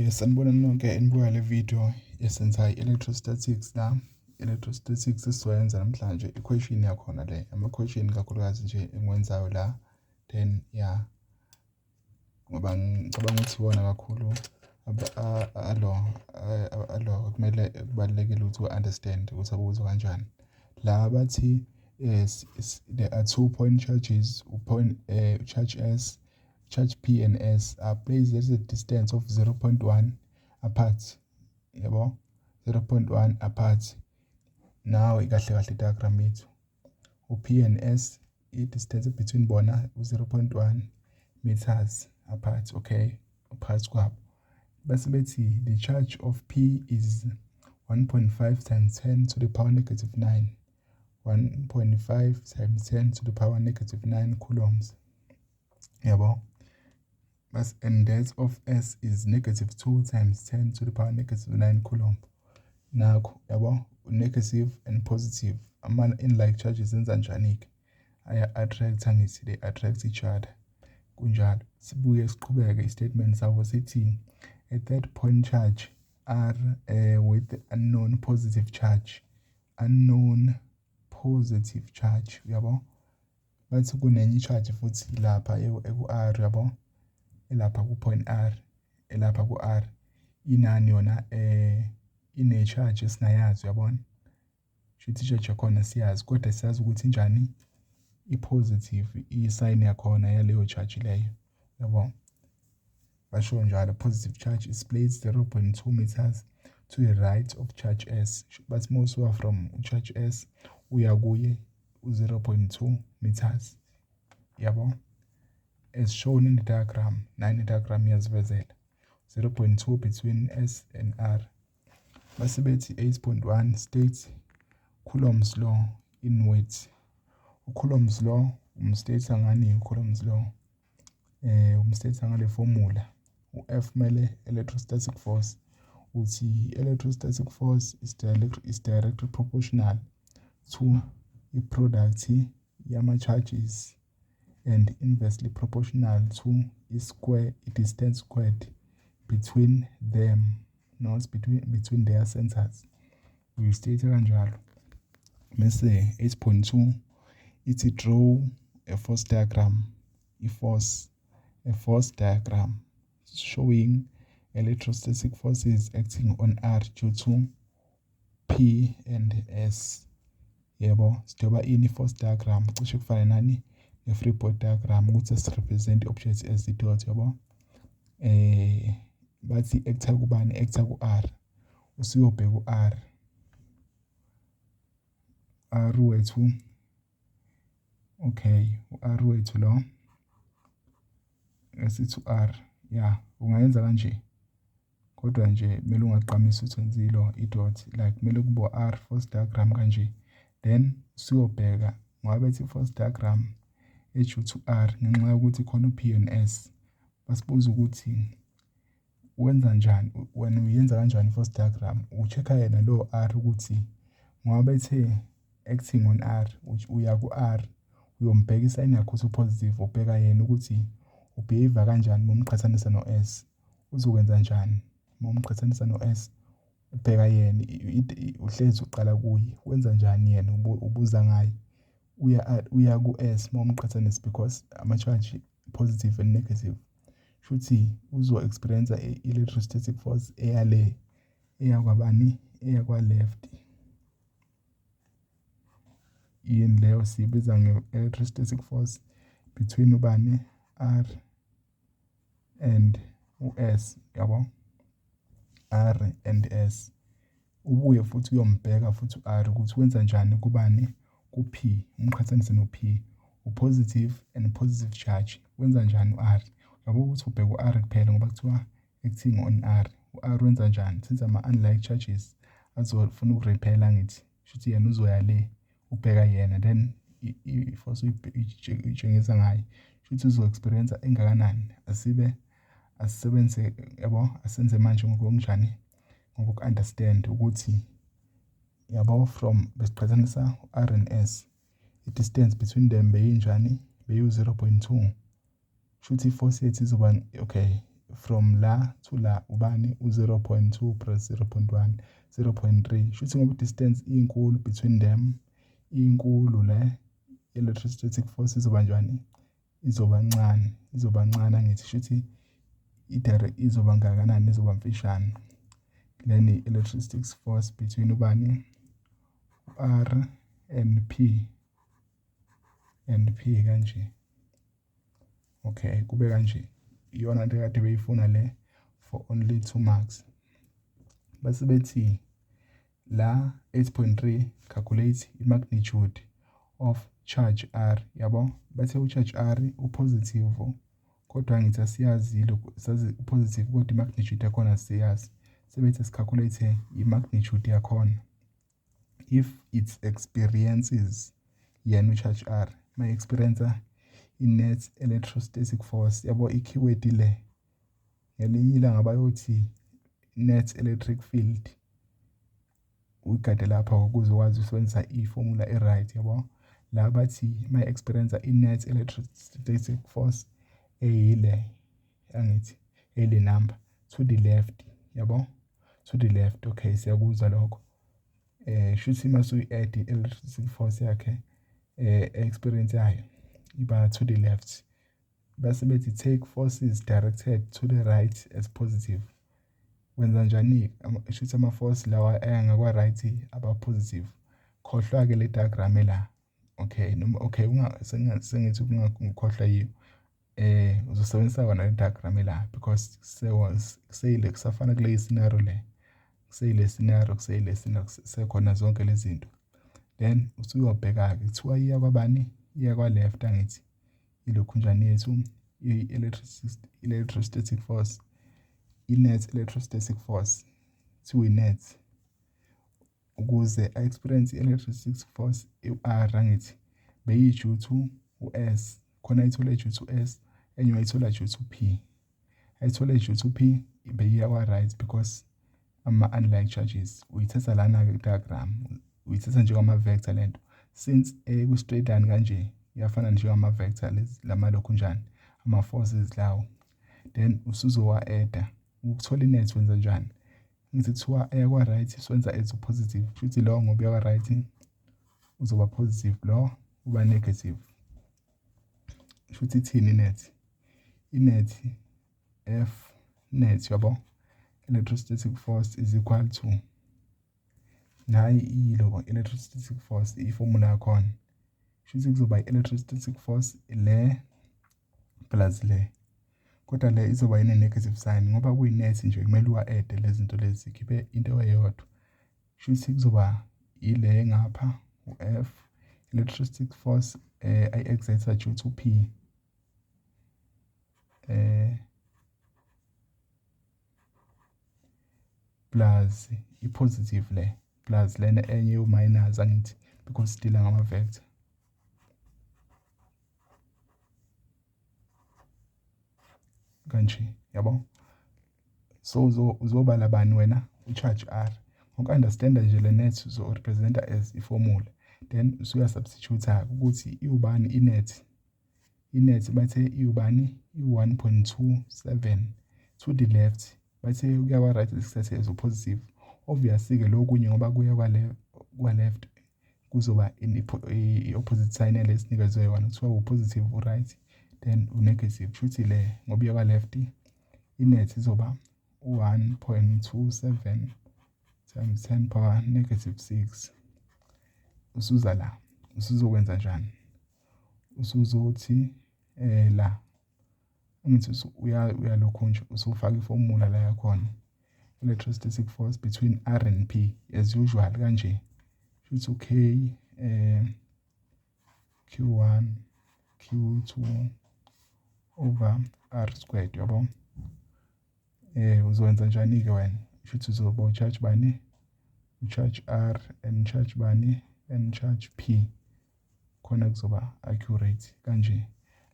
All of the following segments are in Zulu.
Sanibonani nonke enibuka le video esenza i-electrostatics la. Electrostatics esizoyenza namhlanje, i-question yakhona le, ama-question kakhulukazi nje engiwenzayo la. Then ya, ngoba ngicabanga ukuthi iwona kakhulu alo kumele kubalulekile ukuthi u-understand ukuthi abuzwa kanjani. La bathi there are two point charges, point charge S, charge P and S are placed at a distance of 0.1 apart, yabo, 0.1 apart. Now kahle kahle diagram yethu, u-P and S, i-distance between bona u-0.1 meters apart, okay, phakathi kwabo. Bese bethi the charge of P is 1.5 times 10 to the power negative 9, 1.5 times 10 to the power negative 9 coulombs, yabo. Bas and that of S is negative 2 times 10 to the power negative 9 coulomb. Nakho, yabo, negative and positive, ama unlike charges enza njani-ke? Aya-attract, angithi? They attract each other, kunjalo. Sibuye siqhubeke, i-statement sabo sithi a third point charge R with unknown positive charge, unknown positive charge, uyabo. Bathi kunenye i-charge futhi lapha eku-R, yabo, elapha ku-point R, elapha ku-R inani yona, ine-charge esingayazi, uyabona. Shuthi i-charge yakhona siyazi, kodwa siyazi ukuthi injani, i-positive i-sign yakhona yaleyo charge leyo, yabo. Basho njalo, positive charge is placed 0.2 meters to the right of charge S. Bathi uma usuka from charge S uya kuye u-0.2 meters, yabo, as shown in the diagram. Nine diagram iyazivezela 0.2 between S and R. Base bethi 8.1, state Coulomb's law in words. UCoulomb's law um-state ngani uCoulomb's law? Um-state ngale formula, u-F mele electrostatic force. Uthi electrostatic force is directly proportional to i-product yama-charges and inversely proportional to i-square, i-distance squared between them, not between their centers. Uyi-state kanjalo. Bese 8.2 ithi draw a force diagram, i-force a force diagram showing electrostatic forces acting on R due to P and S, yebo. Sidweba ini? Force diagram, cishe kufane nani? Ne-free body diagram, ukuthi si-represent i-object as i-dot, yabo. Bathi acta kubani? Acta ku-R. Usuyobheka u-R, R wethu, okay, u-R wethu lo, esithi u-R ya, ungayenza kanje, kodwa nje kumele ungaqhamisi ukuthi wenze ilo i-dot, like kumele kube R force diagram kanje. Then usuyobheka ngoba bethi force diagram e-due to R ngenxa yokuthi khona u-P and S. Basibuza ukuthi wenza njani wena, uyenza kanjani force diagram? U-check-a yena lo R ukuthi ngoba bethe acting on R, uya ku-R uyombheka i-sign yakhe ukuthi u-positive. Ubheka yena ukuthi u-behave kanjani uma umqhathanisa no-S, uzokwenza njani uma umqhathanisa no-S. Ubheka yena, uhlezi uqala kuye, wenza njani yena, ubuza ngaye. Uya ku-S uma umqhathanisa because ama-charge positive and negative, shuthi uzo-experience i-electrostatic force eyale, eya kwabani? Eya kwa-left. Yini leyo? Siyibiza nge-electrostatic force between ubani? R and u-S, yabo, R and S. Ubuye futhi uyombheka futhi u-R ukuthi wenza njani kubani? Ku-P, umqhathanise no-P, u-positive and positive charge, wenza njani u-R, yabo? Ukuthi ubheka u-R kuphela ngoba kuthiwa acting on R. U-R wenza njani? Since ama-unlike charges azofuna uku-repel-a, angithi? Shuthi yena uzoya le, ubheka yena, then i-force uyitshengisa ngaye, shuthi uzo-experience engakanani? Asibe asisebenzise, yabo, asenze manje ngokunjani, ngoku-understand ukuthi, yabo, from besiqhathanisa R and S, i-distance between them beyinjani? Beyu-0.2. Shuthi i-force yethu izoba, okay, from la to la ubani? U-0.2 plus 0.1, 0.3. Shuthi ngoba i-distance inkulu between them, inkulu le electrostatic force izoba njani? Izoba ncane, izoba ncane angithi. Shuthi i-direct izoba ngakanani? Izoba mfishane. Then i-electrostatic force between ubani? R and P, and P kanje. Okay, kube kanje. Iyona into kade beyifuna le for only 2 marks. Base bethi la 8.3, calculate i-magnitude of charge R, yabo. Bathe u-charge R u-positive, kodwa ngithi asiyazi lokhu, sazi u-positive kodwa i-magnitude yakhona siyazi. Sebethi si-calculate i-magnitude yakhona if it experiences, yena u-charge R ma experience i-net electrostatic force, yabo. I-keyword le, ngelinye ilanga bayothi net electric field. Uyigade lapha ukuze ukwazi ukusebenzisa i-formula e-right, yabo. La bathi ma experience i-net electrostatic force eyile, angithi, ele number to the left, yabo, to the left. Okay, siyakuzwa lokho. Shuthi mase uyi-add i-electrostatic force yakhe experience yayo iba to the left. Base bethi take forces directed to the right as positive. Wenza njani? Shuthi ama-force lawa aya ngakwa-right aba positive. Khohlwa-ke le diagram la. Okay, noma okay, sengithi ungakhohlwa yiyo, uzosebenzisa wona le diagram la because kuseyile, kusafana kule scenario le, kuseyile scenario, kuseyile scenario, sekhona zonke lezi zinto. Then usuyobheka-ke, kuthiwa iya kwabani? Iya kwa-left, angithi? Ilokhunjani yethu i-electrostatic force, i-net electrostatic force, kuthiwa i-net ukuze a-experience i-electrostatic force u-R, angithi, beyi-due to u-S. Khona ayithole due to S, enye wayithola due to P. Ayithole due to P beyiya kwa-right because ama-unlike charges. Uyithatha lana-ke ku-diagram, uyithatha njengama-vector lento, since ku-straight line kanje, iyafana njengama-vector lezi lamalokhunjani ama-forces lawo. Then usuzowa-add-a ukuthola i-net. Wenza njani? Ngithi kuthiwa eya kwa-right, siwenza as positive. Kusho lo ngoba uya kwa-right uzoba positive, lo uba negative. Kusho ithini i-net? I-net, F net, yabo, electrostatic force is equal to, nayi ilo electrostatic force, i-formula yakhona. Shuthi kuzoba i-electrostatic force le plus le, kodwa le izoba ine-negative sign ngoba kuyi-net nje, kumele uwa-add lezi zinto lezi khiphe into eyodwa. Shuthi kuzoba ile ngapha u-F electrostatic force ayi-exert due to P plus i-positive le plus lena enye yo-minus, angithi, because sidila ngama-vector kanje, yabo. So uzobala bani wena? U-charge R. Ngoku-understanda nje le net uzo-representa as i-formula, then usuya-substitute-a ukuthi iwubani i-net. I-net bathe iwubani? I-1.27 to the left. Bathe kuya kwa-right, sithathe as positive. Obviously-ke lokunye ngoba kuya kwa-left kuzoba i-opposite sign le esinikezwe yona. Kuthiwa u-positive u-right, then u-negative. Kushuthi le ngoba iya kwa-left, i-net izoba u-1.27 times 10 power negative 6. Usuza la, usuzokwenza njani? Usuzothi la, ngithi uyalokhu nje usufaka iformula la yakhona, electrostatic force between R and P as usual kanje. Futhi u-K Q1 Q2 over R squared, yabo. Uzokwenza njani ke wena? Futhi uzoba u-charge bani? U-charge R and charge bani and charge P, khona kuzoba accurate kanje.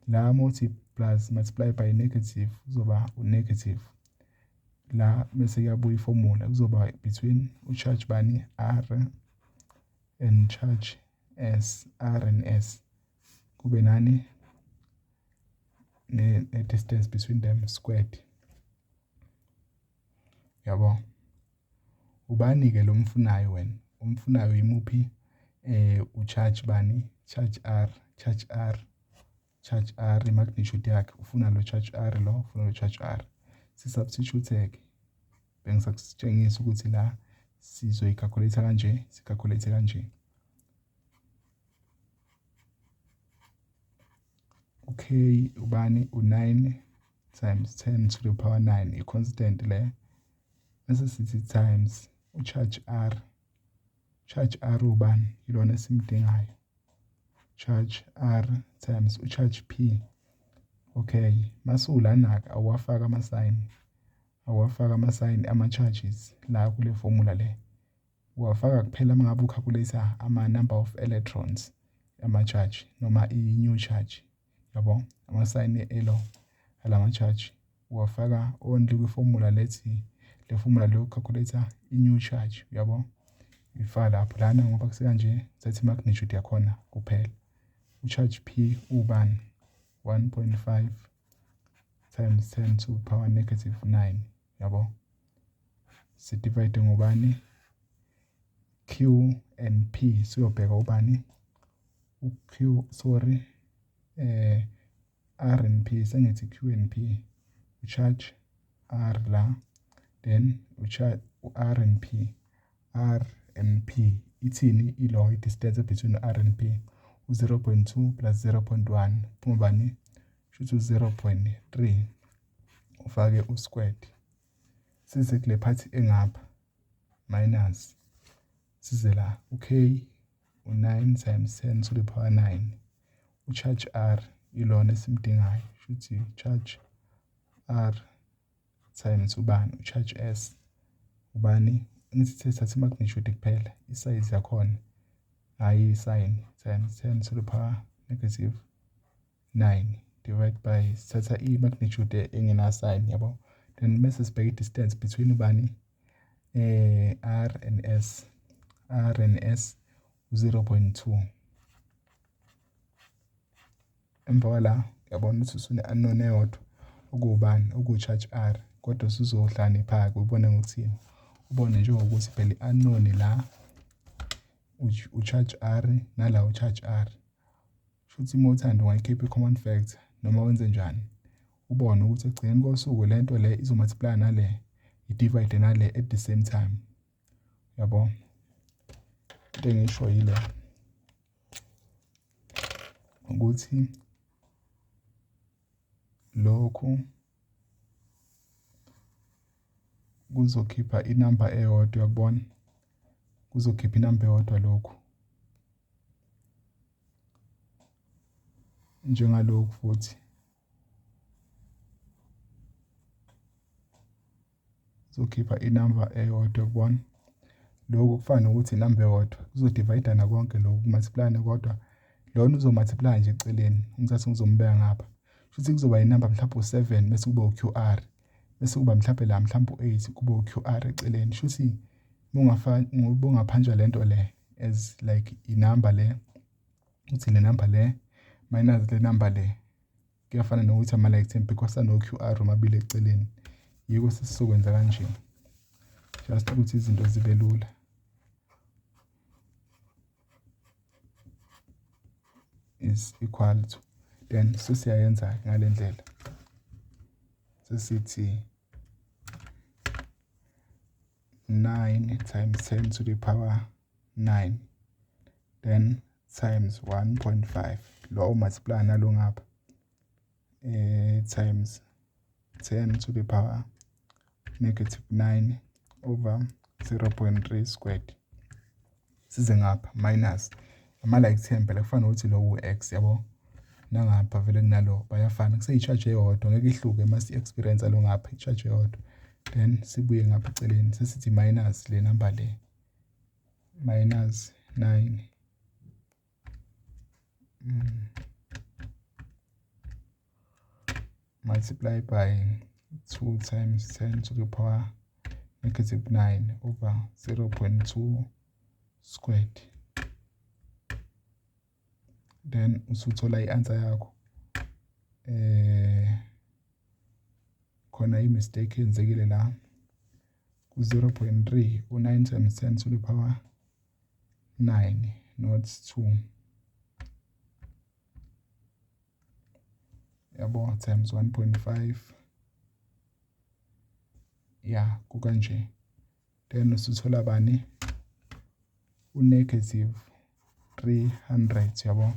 La mawuthi plus multiply by negative, kuzoba u-negative la, bese kuyabuya iformula, kuzoba between u-charge bani? R and charge S, R and S, kube nani? Ne-distance between them squared. Yabo? Ubani-ke lo mfunayo wena? Umfunayo yimuphi? U-charge bani? Charge R, charge R, charge R, i-magnitude yakhe. Ufuna lo charge R lo, ufuna lo charge R. Si-substitute-ke. Bengisakutshengisa ukuthi la sizoyi-calculate kanje, si-calculate kanje. U-K ubani? U-9 times 10 to the power 9, i-constant le. Bese sithi times u-charge R. Charge R ubani? Ilona esimdingayo. Charge R times u-charge P. Okay, masulana-ke awuwafaka ama-sign. Awuwafaka ama-sign ama-charges la kule formula le. Uwafaka kuphela uma ngabe u-calculate ama-number of electrons ama-charge noma i-new charge. Yabo? Ama-sign elo alama charge uwafaka only kwi-formula lethi le formula leyo calculate i-new charge, uyabo? Uyifaka lapho lana ngoba kusekanje thatha i-magnitude yakhona kuphela. U-charge P ubani? 1.5 times 10 to the power negative 9, yabo? Si-divide ngobani? Q and P. Siyobheka ubani? U-Q, sorry, R and P, sengithi Q and P. U-charge R la, then u-charge u-R and P. R and P ithini ilo i-distance between R and P? U-0.2 plus 0.1 phuma bani? Shuthi u-0.3, ufake u-squared. Size kule part engapha minus, size la u-K u-9 times 10 to the power 9, u-charge R ilona esimdingayo, shuthi charge R times ubani? U-charge S ubani? Ngithi thatha i-magnitude kuphela, i-size yakhona, hhayi i-sign, times 10 to the power negative 9 divide by, sithatha i-magnitude engena-sign, yabo? Then mase sibheka i-distance between ubani? R and S. R and S 0.2. Emva kwala uyabona ukuthi usune-unknown eyodwa okuwubani? Okuwu-charge R, kodwa usuzohlakanipha-ke ubone ngokuthini? Ubone njengokuthi phela i-unknown la u-charge R nala u-charge R. Shuthi uma uthanda ungayikhipha i-common factor noma wenze njani. Ubone ukuthi ekugcineni kosuku lento le izo-multiply nale, i-divide nale at the same time. Yabo? Into engisho yile ukuthi lokhu kuzokhipha inamba eyodwa, uyakubona? Kuzokhipha inamba eyodwa lokhu. Njengalokhu futhi. Kuzokhipha inamba eyodwa, uyakubona? Lokhu kufana nokuthi inamba eyodwa kuzodivayidana konke lokhu ku-multiply-ne, kodwa lona uzo-multiply nje eceleni, umthathe uzombeka ngapha. Shuthi kuzoba inamba mhlawumbe u-7 bese kuba u-QR, bese kuba mhlawumbe la mhlawumbe u-8 kube u-QR eceleni. Shuthi ubungaphanjwa lento le as like inamba le, uthi le number le minus le number le, kuyafana nokuthi ama-like term because ano-QR omabili eceleni. Yiko sesizokwenza kanje just ukuthi izinto zibe lula. Is equal to, then sesiyayenza ngale ndlela, sesithi 9 times 10 to the power 9 then times 1.5, lo multiply nalo ngapha, times 10 to the power negative 9 over 0.3 squared. Size ngapha minus ama-like term phela kufana nokuthi lo u-x, yabo? Nangapha vele kunalo bayafana, kuseyi-charge eyodwa, ngeke ihluke mase i-experience lo ngapha i-charge eyodwa. Then sibuye ngapha eceleni sesithi minus le number le, minus 9 multiply by 2 times 10 to the power negative 9 over 0.2 squared. Then usuthola i-answer yakho. Khona i-mistake eyenzekile la. U-0.3 u-9 times 10 to the power 9, not 2, yabo, times 1.5, ya kukanje. Then usuthola bani? U-negative 300, yabo.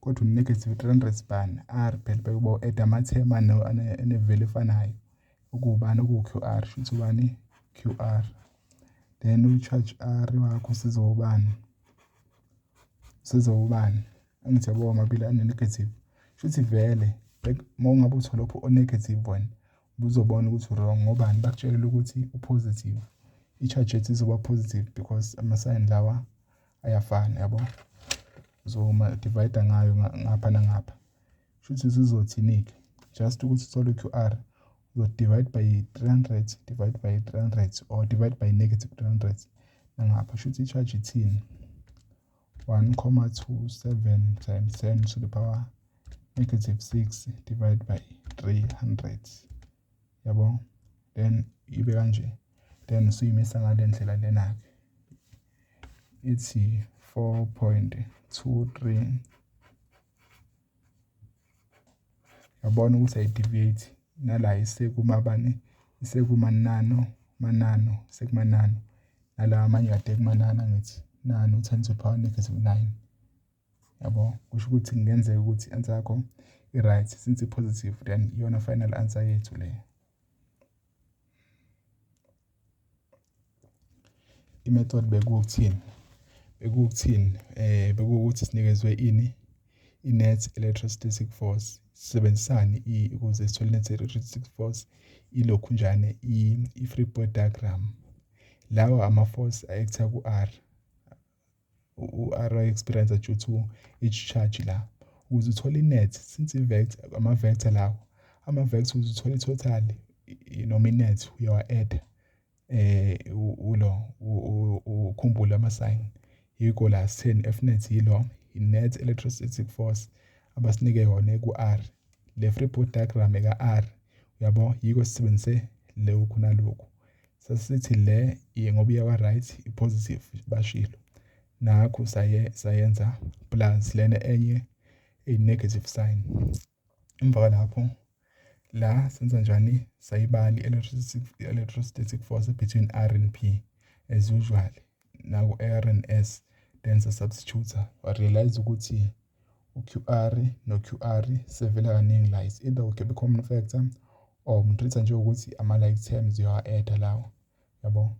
Kodwa u-negative 300 bani? R phela, bekuba u-add ama-term ane-value efanayo, okuwubani? Okuwu-QR. Shuthi ubani? QR. Then u-charge R wakho sizowubani? Sizowubani? Angithi yabo, amabili ane-negative. Shuthi vele uma ungabe uthole o-negative wena, ubuzobona ukuthi wrong. Ngobani? Bakutshelile ukuthi u-positive. I-charge yethu izoba positive because ama-sign lawa ayafana, yabo. Uzoma divide ngayo ngapha nangapha. Shuthi sizothini-ke? Just ukuthi uthole u-QR, uzo-divide by 300, divide by 300 or divide by negative 300 nangapha. Shuthi i-charge ithini? 1,27 times 10 to the power negative 6 divide by 300, yabo. Then ibe kanje, then usuyimisa ngale ndlela lena-ke, ithi 4.23. Yabona ukuthi ayi-deviate nala, isekumabani? Isekumanano manano, sekumanano nala amanye kade kumanana. Ngithi nano 10 to the power negative 9, yabo. Kusho ukuthi kungenzeka ukuthi i-answer yakho i-right. Since i-positive, then iyona final answer yethu leyo. I-method bekuwukuthini? Bekuwukuthini? Bekuwukuthi sinikezwe ini? I-net electrostatic force. Sisebenzisani ukuze sithole i-net electrostatic force? Ilokhu njani? I-free body diagram. Lawa ama-force a-act-a ku-R, u-R experience due to each charge la. Ukuze uthole i-net, since i-vector, ama-vector lawo, ama-vector, ukuze uthole i-total noma i-net, uyawa-add ulo, ukhumbule ama-sign. Yiko la sitheni? F net yilo i-net electrostatic force abasinike yona ku-R, le free body diagram eka-R, uyabo. Yiko sisebenzise lokhu nalokhu. Sasithi le ngoba iya kwa-right, i-positive bashilo, nakho saye sayenza plus lena enye eyi-negative sign. Emva kwalapho la senza njani? Sayibala i-electrostatic force between R and P as usual, naku R and S, then sa-substitute, wa-realize ukuthi u-QR no-QR sevela kaningi la. Is either ukhiphe i-common factor or ngi-treat-a njengokuthi ama-like terms uyawa-add-a lawo, yabo.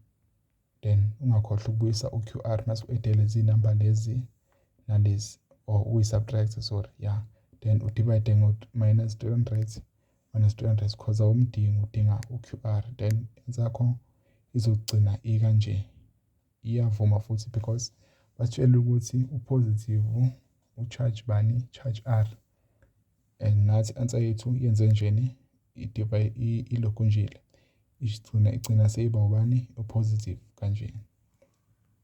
Then ungakhohlwa ukubuyisa u-QR mase u-add-e lezi number lezi nalezi, or uyi-subtract, sorry, yeah. Then u-divide ngo-minus 300, minus 300, cause awumdingi, udinga u-QR. Then answer yakho izogcina ikanje. Iyavuma futhi because batshela ukuthi u-positive u-charge bani? Charge R. And nathi answer yethu yenze njeni? I-divide, ilokhu njile, igcina seyiba ubani? U-positive kanje.